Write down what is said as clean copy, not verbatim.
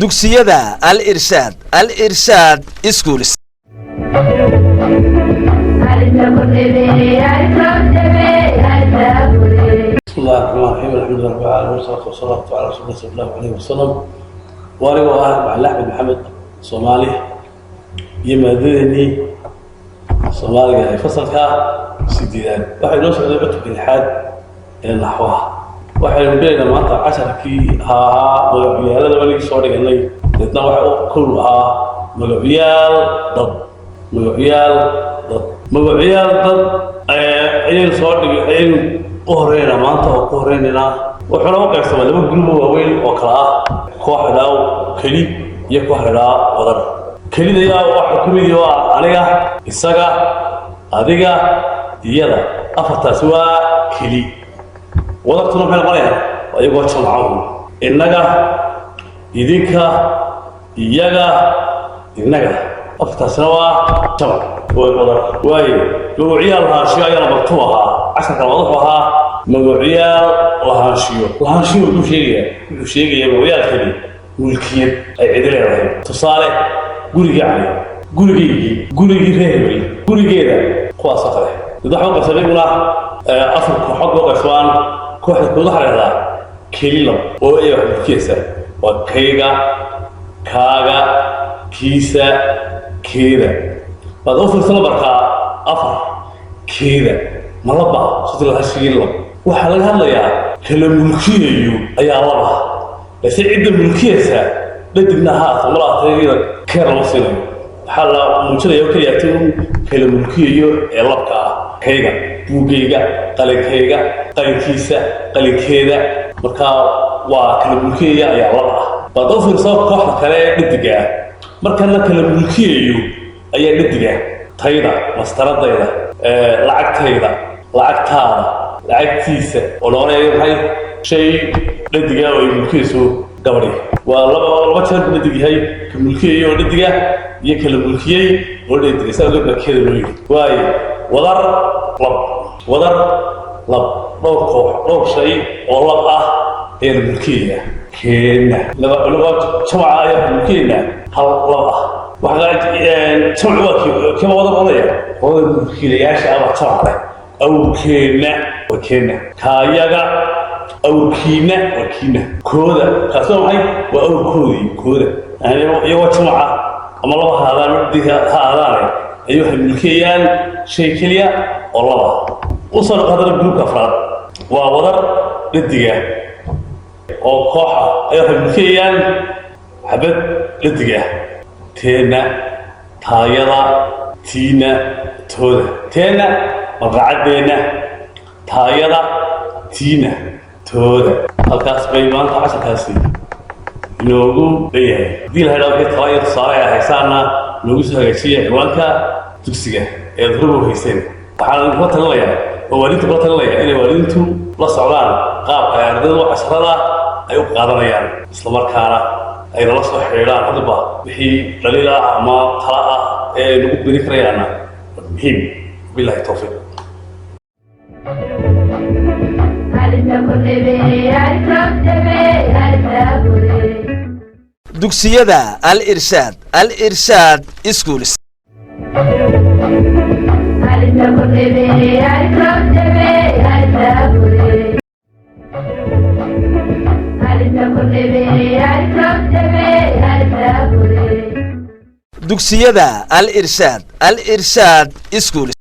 Dugsiyada Al Irshaad, Al Irshaad Schools. بسم الله الرحمن الرحيم، الحمد لله رب العالمين، والصلاة والسلام على رسول الله صلى الله عليه وسلم. Anigoo ah Macalin Axmed Maxamed Soomaali iyo maadadeenii Soomaaliga ee fasalka sideedaad, waxay noo socday cutubka lixaad ee naxwaha. Waxaynu gelaynaa maanta casharkii ahaa magacyaalada wanigii soo dhiganay. Deedna waxa kow ahaa magacyaal dad. Magacyaal dad, magacyaal dad ayaynu soo dhig, ayaynu u horeynaynaa maanta oo ku horeynaynaa. Wuxuuna u qaybsamaa laba group oo waaweyn oo kala ah koox la idhaa keli iyo koox la idhaa wadar. Kelida yaa waxa ka mid waa aniga, isaga, adiga, iyada. Afartaasi waa keli. Wadartuna maxay noqonayaan? Waa iyagoo jamcahu: innaga, idinka, iyaga, innaga. Afartaasina waa jamac, wadar waaye. Magacyaal lahaanshiyo ayaa lambar 2 ahaa. Casharka labaad wuxuu ahaa magacyaal lahaanshiyo. Lahaanshiyo wuxuu sheegayaa, wuxuu sheegayaa magacyaalkani mulkiyad ay cidi leedahay. Tusaale, gurigii Cali, gurigaygii, gurigii reer hebel, gurigeeda, kuwaasoo kale. Dad waxa u qaybsamay iguna afar kooxood boo qaybsamaan. Kooxda kood waxaa la dhahdaa keli lab oo ay wax mulkiyaysa. Waa kayga, kaaga, kiisa, keeda. Waad u fiirsa lambarka afar, keeda ma laba sutulahashigii lab. Waxaa laga hadlayaa kala mulkiyayo ayaa laba, balse cidda mulkiyaysa dhadigna ha ahaato malaatayada keer lama siinayo. Waxaa la muujinaya oo keliya ta un kala mulkiyayo ee labka ah: kayga, buuggayga, qalinkayga, qalinkiisa, qalinkeeda. Marka waa kala mulkiyaya ayaa lab ah. Baad u fiirso kooxda kale ee dhadiga ah. Markana kala mulkiyayo ayaa dhadiga: tayda, mastaradayda, lacagtayda, lacagtaada, lacagtiisa, oo noqonaya maxay? Shay dhadiga oo ay mulkiyayso gabadhi. Waa laba laba jeer buu dhadig yahay: ka mulkiyaya oo dhadiga iyo kala mulkiyey oo dhadiga. Saa ogeed baa keeda loo yidhi. Waayo, wadar lab, wadar lab, dhowr koox, dhowr shay oo lab ah ayaa la mulkiyayaa. Keenna laba laba jamaca ayaa mulkiyaynaa hal lab ah. Waxaa jamacu waa kiiba wada noqonaya qolada mulkiilayaasha ama jamac leh. Awrkeenna waa keenna, kaayaga, awrkiina waa kiina, kooda. Kaasi waa maxay? Waa awrkoodii, kooda. Yani iyagoo jamaca ama laba ha aadaan, ha aadaane, ayay waxay mulkiyayaan shay keliya oo laba. U soo noqo haddana groupka afraad, waa wadar dhadiga oo kooxa ayaa waxay mulkiyayaan xabad dhadiga: teenna, taayada, tiina, tooda. Teenna malqacaddeenna, taayada, tiina, tooda. Halkaas bay maanta casharkaasi inoogu leeyahay. Haddii la haydhaa wixii tala iyo tusaale ay haysaana, noogu soo hagaajiya ciwaanka dugsiga ee aad horba hayseen. Waxaan kula talinayaa oo waalidiinta kula talinaya inay waalidiintu la socdaan qaabka ay ardaydu casharada ay u qaadanayaan, islamarkaana ay nala soo xidhiidhaan hadba wixii dhaliil ah ama tala ah ee ay nagu beri karayaanna. Waa muhiim. Billahi tawfiiq. Dugsiyada Al Irshaad, Al Irshaad Schools. Dugsiyada Al Irshaad, Al Irshaad Schools.